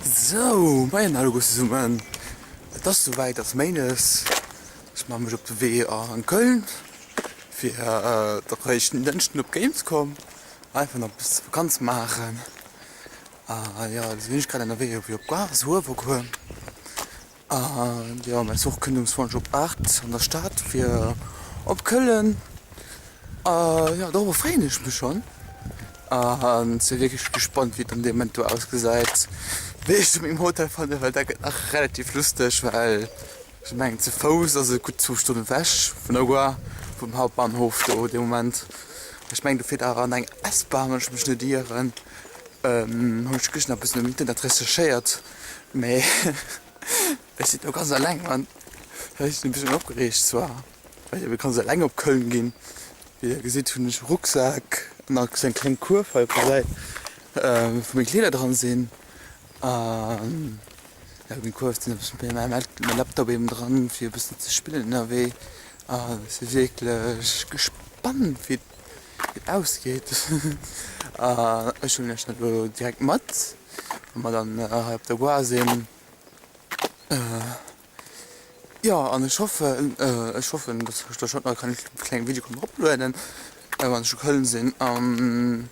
Sou, moien alleguer zesummen. Et ass souwäit, et ass Méindes. Ech maache mech op de Wee a Köln fir de réischten Dënschden op d'Gamescom. Einfach nach e bësse Vakanz maachen. A jo, elo sinn ech grad ënnerwee fir op d'Gare zu Uewerkuer. An jo, mäi Zuch kënnt um 20 op 8 an der Stad fir op Köln. A jo, dorobber freeën ech mech schonn. An si wierklech gespannt, wéi et an deem Moment do ausgesäit, wéi ech zu mengem Hotel fannen, well dat gëtt nach relativ lusteg, well ech mengen ze Fouss ass et gutt zwou Stonnen ewech vun der Gare, vum Hauptbahnhof do dee Moment. Ech mengen do fiert awer an eng S-Bahn, wann ech mech net ieren. Hunn ech gëschter nach e bëssen um Internet recherchéiert. Mee ech sinn do ganz eleng an ech sinn e bëssen opgereegt zwar, well ech ebe ganz eleng op Köln ginn. Wéi der gesitt hunn ech e Rucksak an nach esou eng kleng Kuerf hei op der Säit, wou meng Kleeder dran sinn. An jo, meng Kuerf sinn e bëssen mäi Laptop eben dran, fir e bëssen ze spillen ënnerwee. An ech si wierklech gespannt, wéi et ausgeet. An ech huelen iech dann elo direkt mat. Wa mer dann hei op der Gare sinn. Jo, an ech hoffen, ech hoffen, dass ech da schonn nach e klenge Video kann eroplueden, wann ech zu Köln sinn an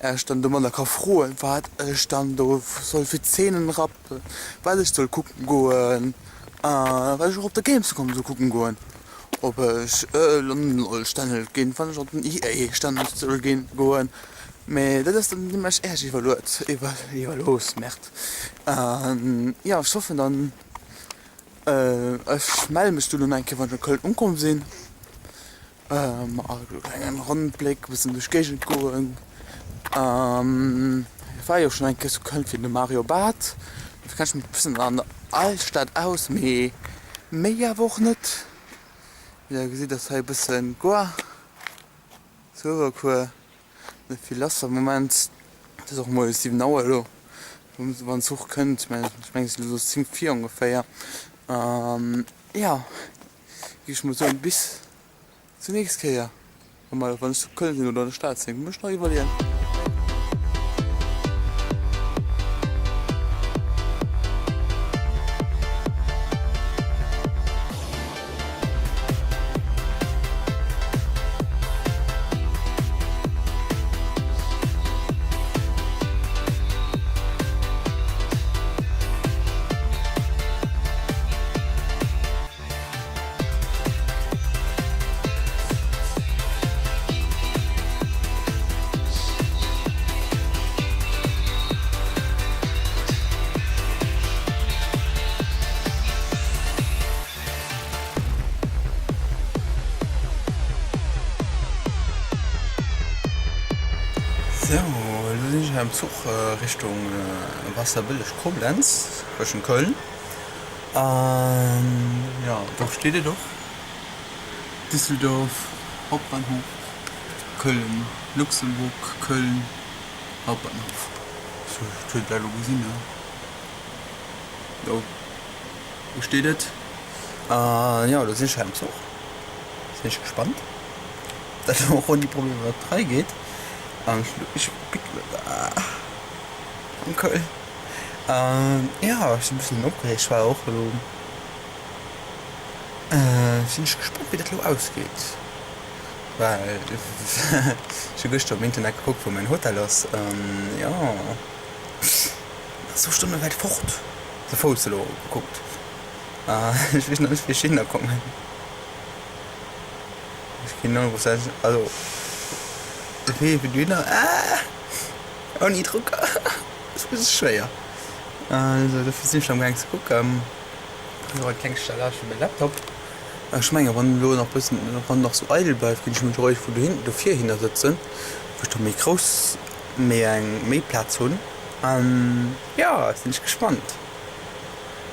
Äech dann domadder ka froen, wat ech dann do soll fir Zeenen rappen, wat ech soll kucken goen a wat ech och op der Gamescom soll kucken goen, ob ech London Stänn ginn, wann ech op den EA Stand soll ginn goen. Mee dat ass dann nämlech Äech iwwerluet, iwwerlooss, Merde. An jo, ech hoffen dann, ech melle mech dunn eng Kéier wann ech a Köln ukomm sinn. Mat e klengen Rondbléck, e bëssen duerch d'Géigend goen. Ech war jo schonn eng Kéier zu Köln fir de Mario Barth, dofir kenne ech mech e bëssen an der Alstad aus, mee méi awer och net. Wéi der gesitt ass hei e bëssen d'Gare zu Uewerkuer. Net vill lass am Moment. Et ass och moies 7 Auer elo, wann Zuch kënnt. Ech mengen et sinn elo 10 vir ongeféier. Jo, géif ech mol soen, bis zur nächst Kéier, wann ech zu Köln sinn oder an der Stad sinn. Muss ech nach iwwerleeën. Sou, elo sinn ech am Zuch Richtung Wasserbëlleg-Koblenz, Richtung Köln. An jo, do steet et och, Düsseldorf Hauptbahnhof, Köln, Luxemburg, Köln Hauptbahnhof. Sou, hutt der elo gesinn, ne? Do. Do steet et. An jo, do sinn ech hei am Zuch. Sinn ech gespannt, ob dat elo och ouni Problemer op d'Rei geet. An ech an Köln. Jo, ech sinn e bëssen opgereegt, war och elo. Sinn ech gespannt, wéi dat elo ausgeet, well ech hu gëschter um Internet gekuckt, wou mäin Hotel ass. An jo. Ass zwou Stonne wäit fort, ze Fouss elo gekuckt. Ech weess nach net wéi ech hinner kommen. Ech ginn no also de Wee fir dohinner ah ouni Drucker ass e bësse schwéier. Also dofir sinn ech amgaang ze kucken. Hei eng kleng Stellage fir mäi Laptop. Ech menge wann elo nach bëssen wann nach sou eidel bleift, ginn ech mech roueg vun dohin dovir hinner sëtzen, wou ech da méi grouss méi eng méi Plaz hunn. An jo, sinn ech gespannt.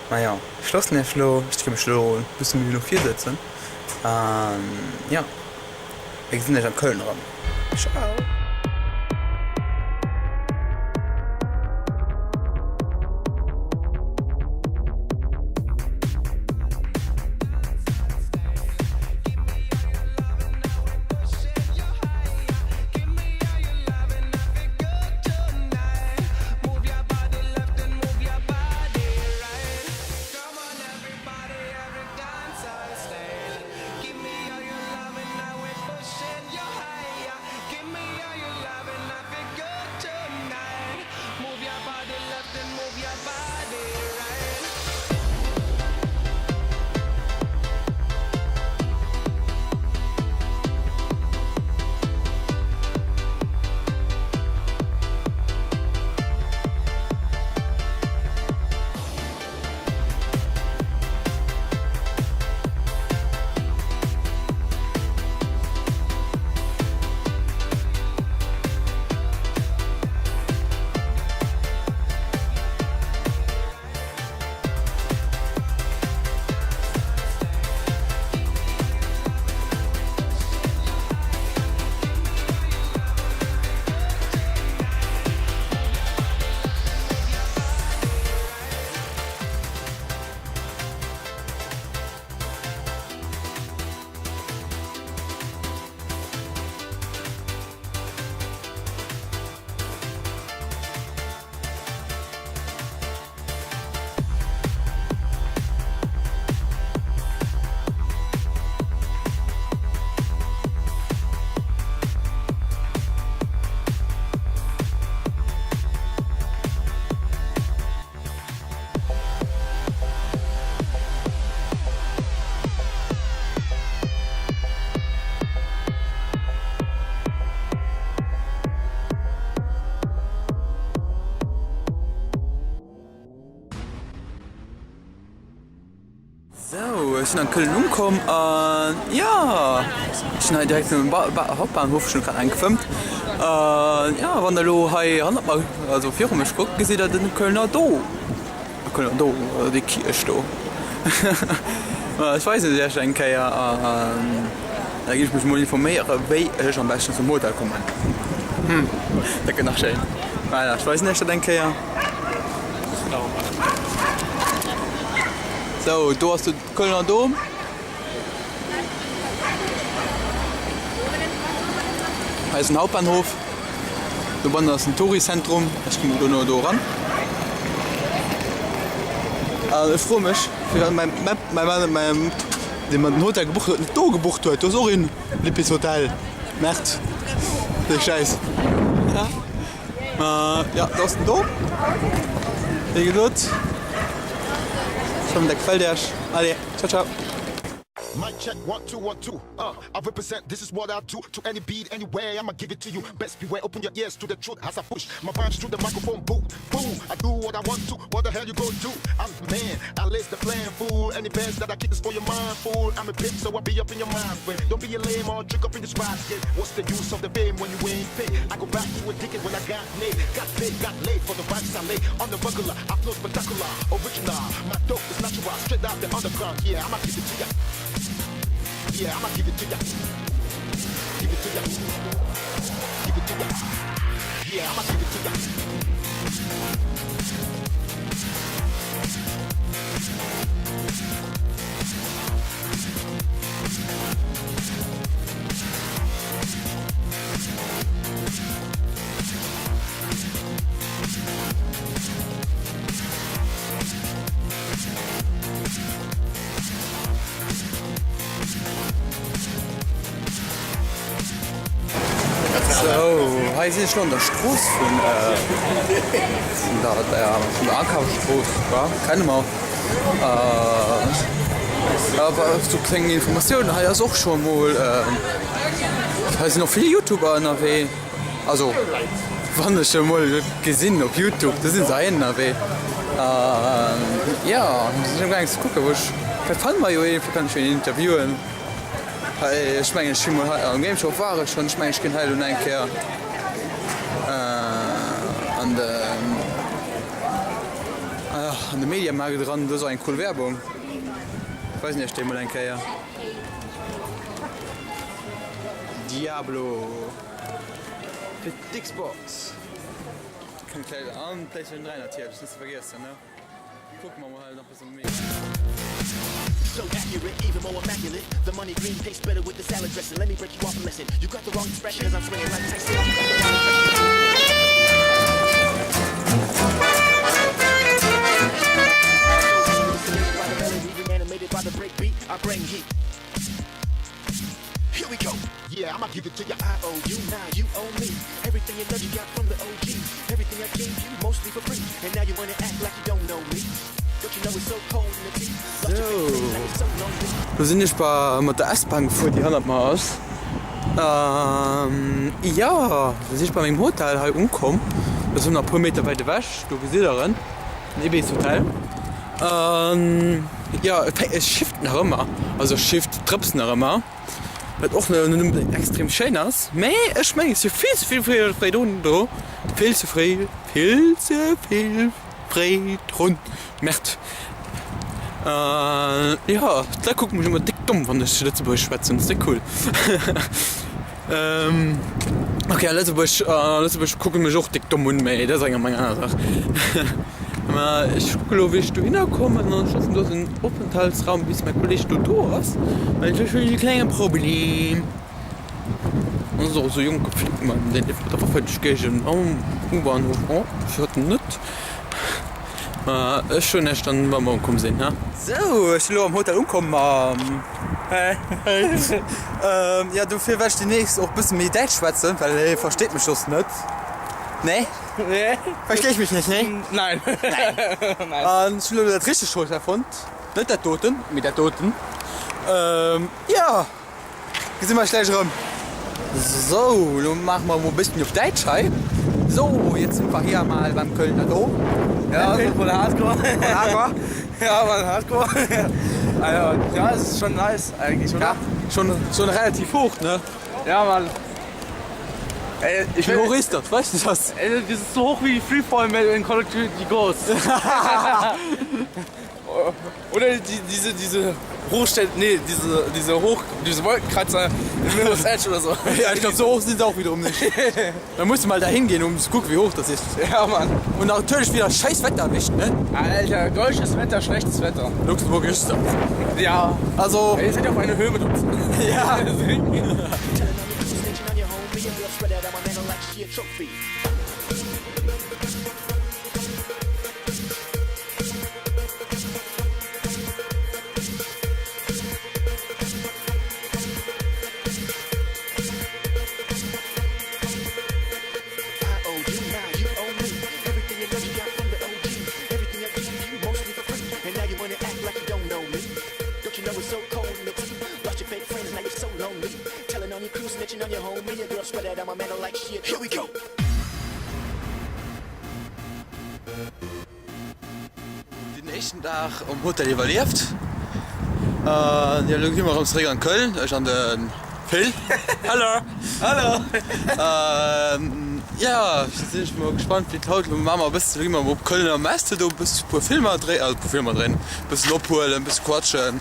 Majo, ech loossen iech elo, ech gi mech elo e bësse méi no vir sëtzen an jo, mir gesinn iech an Köln erëm. Ciao! Ech sinn an Köln ukomm an jo, ech sinn hei direkt um Hauptbahnhof, ech hunn grad eng gefëmmt. An jo, wann der elo hei hannert mer, also viru mech kuckt, gesitt der den Kölner Dom, Kölner Dom, déi Kierch do. Ech weisen se iech eng Kéier an da ginn ech mech mol informéiere wéi ech am beschten zum Hotel kommen. Hm, dat gëtt nach schéin. Voilà, ech weisen iech dat eng Kéier. Sou, do ass de Kölner Dom. Hei ass den Hauptbahnhof. Dobannen ass den Tourizentrum. Ech ginn dono do eran. An ech froe mech, firwat mäi mäi mäi dee mer den Hotel gebucht huet, net do gebucht huet. Do ass och een Lippis Hotel. Merde. Déi Schäiss. Ja, do ass den Dom. Wéi gesot, ech hoffen dat gefält Iech. Allez, ciao ciao. Mic check one two one two uh I represent this is what I do to any beat anywhere I'ma give it to you best beware open your ears to the truth as I push my rhymes through the microphone boom boom I do what I want to what the hell you go do I'm the man I list the plan fool any bands that I keep is for your mind fool I'm a pimp so I be up in your mind frame don't be a lame or trick up in the spot yeah. What's the use of the fame when you ain't paid I go back to a ticket when I got made got paid got laid for the vibes I lay on the regular I flow spectacular original my dope is natural straight out the underground yeah I'ma give it to ya yeah I'ma give it to ya give it to ya give it to ya yeah I'ma give it to ya. Sou, hei sinn ech lo an der Strooss vun der Akafsstrooss, kenne mer. Awer sou kleng Informatiounen, hei ass och scho mol, hei sinn och vill Youtuber ënnerwee, also wann ech se emol gesinn op Youtube, do sinn se hei ënnerwee. Jo, sinn ech amgaangen ze kucken, wou ech, vläicht fanne mer jo een, vläicht kann ech jo een interviewen. Hei, ech mengen ech si mol hei am Game Shop war ech schonn, ech mengen ech ginn hei elo nach eng Kéier an de. An de Mediamarkt eran, do ass och eng cool Werbung. Ech weisen iech déi mol eng Kéier. Diablo fir d'Xbox. Kënnt gläich an d'Playstation 3 natierlech, net ze vergiessen ne. Kucke mer mol hei nach bëssen méi. So accurate, even more immaculate. The money green tastes better with the salad dressing. Let me break you off a lesson. You got the wrong expression, cause I'm swinging like Tyson. You got the wrong impression. Reanimated by the break beat, I bring heat. Here we go. Yeah, I'ma give it to ya. I owe you, now you owe me. Everything you love, you got from the OG. Everything I gave you, mostly for free. And now you wanna act like you don't know me. Don't you know it's so cold in the tea? Lost your faith in me like it's so lonely. Lo sinn ech bei mat der S-Bahn gefuer, déi hannert mer ass. An jo, da sinn ech bei mengem Hotel hei ukomm. Dat ass nëmmen e puer Meter wäit ewech. Do gesitt der en, den Ibis Hotel. An jo, et schifft nach ëmmer, also schifft, drëpst nach ëmmer. Wat och net onbedéngt extrem schéin ass, mä ech mengen et ass jo vill ze vill fréi fréi drun do, vill ze fréi, vill ze vill fréi drun, Merde. Jo, d'Leit kucke mech ëmmer déck domm wann ech Lëtzebuergesch schwätzen, dat ass déck cool. Ok, a Lëtzebuerg, a Lëtzebuerg kucke mech och déck domm un, mä dat ass eng aner Saach. Mä ech kucke lo wéi ech dohinner kommen an ech hoffen do ass en Openthaltsraum bis mäi Kolleg do do ass, well ech hunn e klenge Problem. An ass och esou jonke Flittmann deen mat der Waffe duerch d'Géigend am U-Bahnhof, oh ech hat en net. Mä ech hunn iech dann wa mer ukomm sinn, he. Sou, ech sinn elo am Hotel ukomm an jo dofir wäert ech demnächst och bësse méi däitsch schwätzen, well hie versteet mech soss net, ne? Nee. Verstehe ich mich nicht, ne? Nein. Nein. An ech hunn elo dat richtegt Hotel fonnt. Net dat doten, mee dat doten. Ähm, ja. Gesi mer eis gläich erëm. Sou, elo maache mer emol e bësschen op Däitsch hei. So, jetzt sind wir hier mal beim Kölner Dom. Ja, so voll hardcore. Voll hardcore. Ja, voll hardcore. Also, ja, es ist schon nice eigentlich, oder? Ja, schon, schon relativ hoch, ne? Ja, Mann. Ey, ich Wie will, hoch ist das? Weißt du das? Ey, das ist so hoch wie die Freefall Map in Call of Duty Ghosts. Oder die, diese, diese Hochstell, nee, diese, diese Hoch, diese Wolkenkratzer in Mirror's Edge oder so. Ja, ich glaube, so hoch sind sie auch wiederum nicht. Da musst du mal da hingehen, um zu gucken, wie hoch das ist. Ja, Mann. Und natürlich wieder scheiß Wetter erwischt, ne? Alter, deutsches Wetter, schlechtes Wetter. Luxemburg ist das. Ja. Also, Ey, ihr seid ja auf einer Höhe mit uns. ja. Here we go. Den éischten Dag um Hotel iwwerlieft. An jo, elo gi mer erëm zeréck an Köln, ech an de Phil. Hallo! Hallo! Jo, sinn ech mol gespannt wéi et haut elo maache mer e bëssen, elo gi mer op Kölner Messe do e bëssen puer Filmer dréi, also puer Filmer dréinen, e bëssen ophuelen, e bësse quatschen.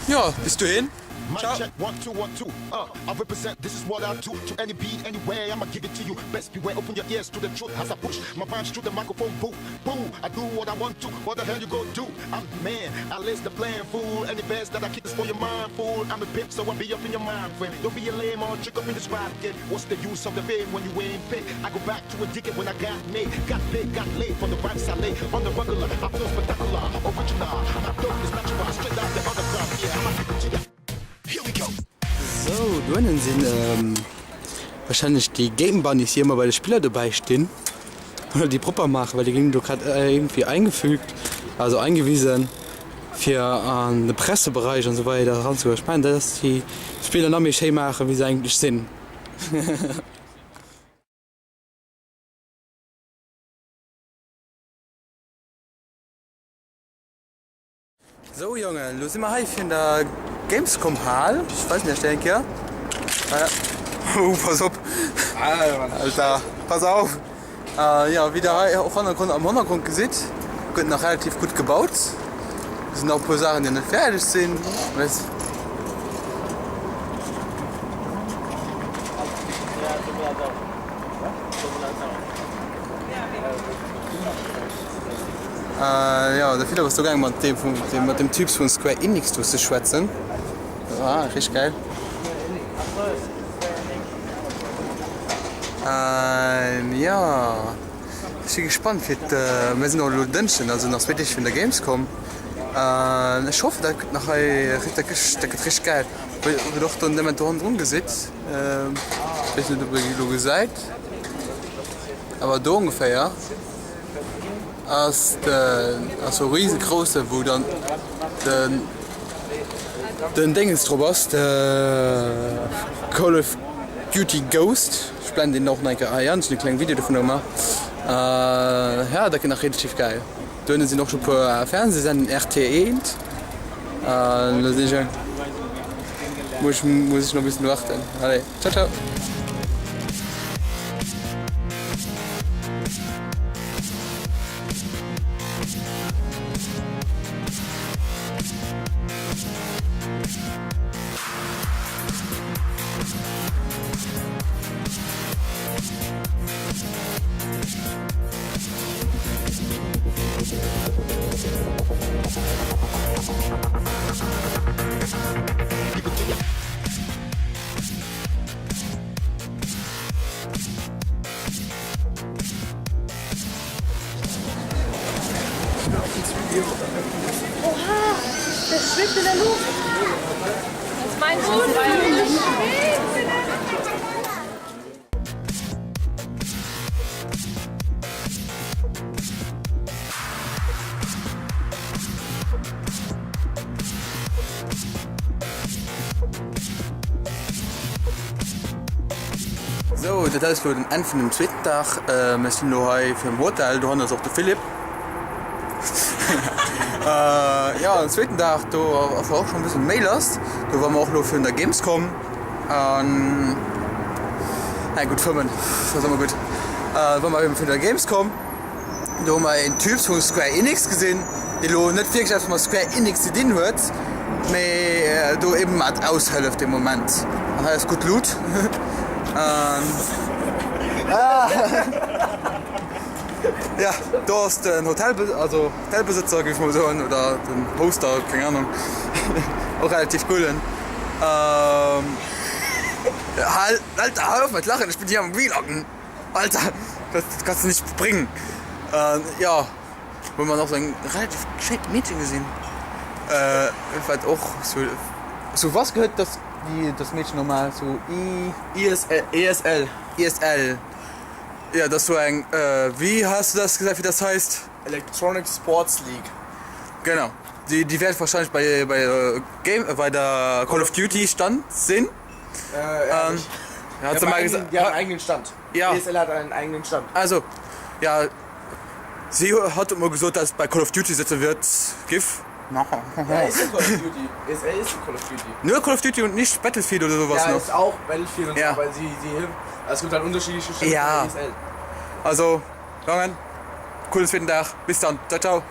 Jo, bis dohin. Mic check, one, two, one, two. Uh, I represent, this is what I do. To any beat, anywhere, I'ma give it to you. Best beware, open your ears to the truth as I push my rhymes through the microphone booth. Boo, I do what I want to. What the hell you gonna do? I'm the man, I list the plan, fool. Any best that I keep is for your mind, fool. I'm a pimp, so I be up in your mind frame. Don't be a lame or trick up in this rap game. What's the use of the fame when you ain't paid? I go back to a ticket when I got made. Got paid, got laid for the rhymes I lay. On the regular, I feel spectacular, original. My dope is natural, straight out the underground. Yeah, I'ma give it to ya. Here we go. Sou, dohennen sinn wahrscheinlech déi Game Bunnies déi ëmmer bei de Spiller dobäi stinn oder déi propper maachen, well déi ginn do grad iergendwéi eingefügt, also eingewiesen fir an de Pressebereich an esou weider eranzegoen. Ech mengen dat ass déi d'Spiller nach méi schéi maachen wéi se eigentlech sinn. Sou Jongen, lo si mer hei virun der Gamescom Hal. Ech weisen iech déi eng Kéier. Oh, pass op! Alter, pass auf! Jo, wéi der hei och hannergrond, am Hannergrond gesitt, gëtt nach relativ gutt gebaut. Et sinn nach e puer Saachen, déi net fäerdeg sinn. Jo, de Philippe ass do gaang mat deem vum, mat dem Typs vun Square Enix do ze schwätzen. Ah, richteg gäil. Jo, ech si gespannt fir d', mir sinn och elo Dënschden, also nach zwee Deeg virun der Gamescom. Ech hoffen dat gëtt nach hei, dat gëtt richteg gäil. Wéi der och do nëmmen do hannendrun gesitt, ech weess net ob der déi elo gesäit, awer do ongeféier. Ass den ass sou riesegrousse wou dann den den Déngens drop ass, de Call of Duty Ghost. Ech blenden deen och nach eng Kéier hei an, ech hunn e klenge Video dovunner gemaach. Ja dat gëtt nach relativ gäil. Dohinne sinn och scho puer Fernsehsenden, RT 1 an do sinn ech muss ech muss ech nach e bëssen warten. Allez, ciao ciao. Oha, der schwebt in der Luft. Das meinst du? Der schwebt in der Luft. Sou, dat ass elo den Enn vun dem zweeten Dag. Mir sinn elo hei virum Hotel. Dohanner ass och de Philippe. Jo, den zweeten Dag, do ass och schonn e bëssen méi lass. Do ware mer och elo virun der Gamescom an, hei gutt fëmmen, dat ass ëmmer gutt. Ware mer eben virun der Gamescom, do hu mer een Typ vu Square Enix gesinn, dee lo net wierklech eppes mat Square Enix ze dinn huet, mee do eben mat aushëlleft dee Moment. An hei ass gutt Luut. Ja, do ass den Hotel, also Hotelbesëtzer géif ech mol soen, oder den Hoster, keng Ahnung, och relativ coolen. Hal, Alter, hör auf mit lachen, ich bin hier am Vloggen. Alter, das kannst du nicht bringen. Jo, hu mer nach sou eng relativ schéint Meedchen gesinn, wat och zu, zu was gehört das, die, das Mädchen nochmal? Zu I. ISL, ESL. ESL. Ja, das so eng, wéi has du das gesagt, wéi das heisst? Electronic Sports League. Genau, déi, déi wäert wahrscheinlech bei, bei Game, bei der Call of Duty Stand sinn. Äh, ja, ähm, hat se mal gesagt. Die haben einen eigenen Stand. Ja. ESL hat einen eigenen Stand. Also, ja, si hat mol gesot, dass bei Call of Duty sëtze wird, giff. Ja, ist ja Call of Duty. ESL ist Call of Duty. Nur Call of Duty und nicht Battlefield oder sowas ja, noch? ist auch Battlefield und Ja. so, aber sie, sie hilft. Es gibt halt unterschiedliche Stände Ja. von der ESL. Also, Jongen, coolen zweeten Dag. Bis dann. Ciao, ciao.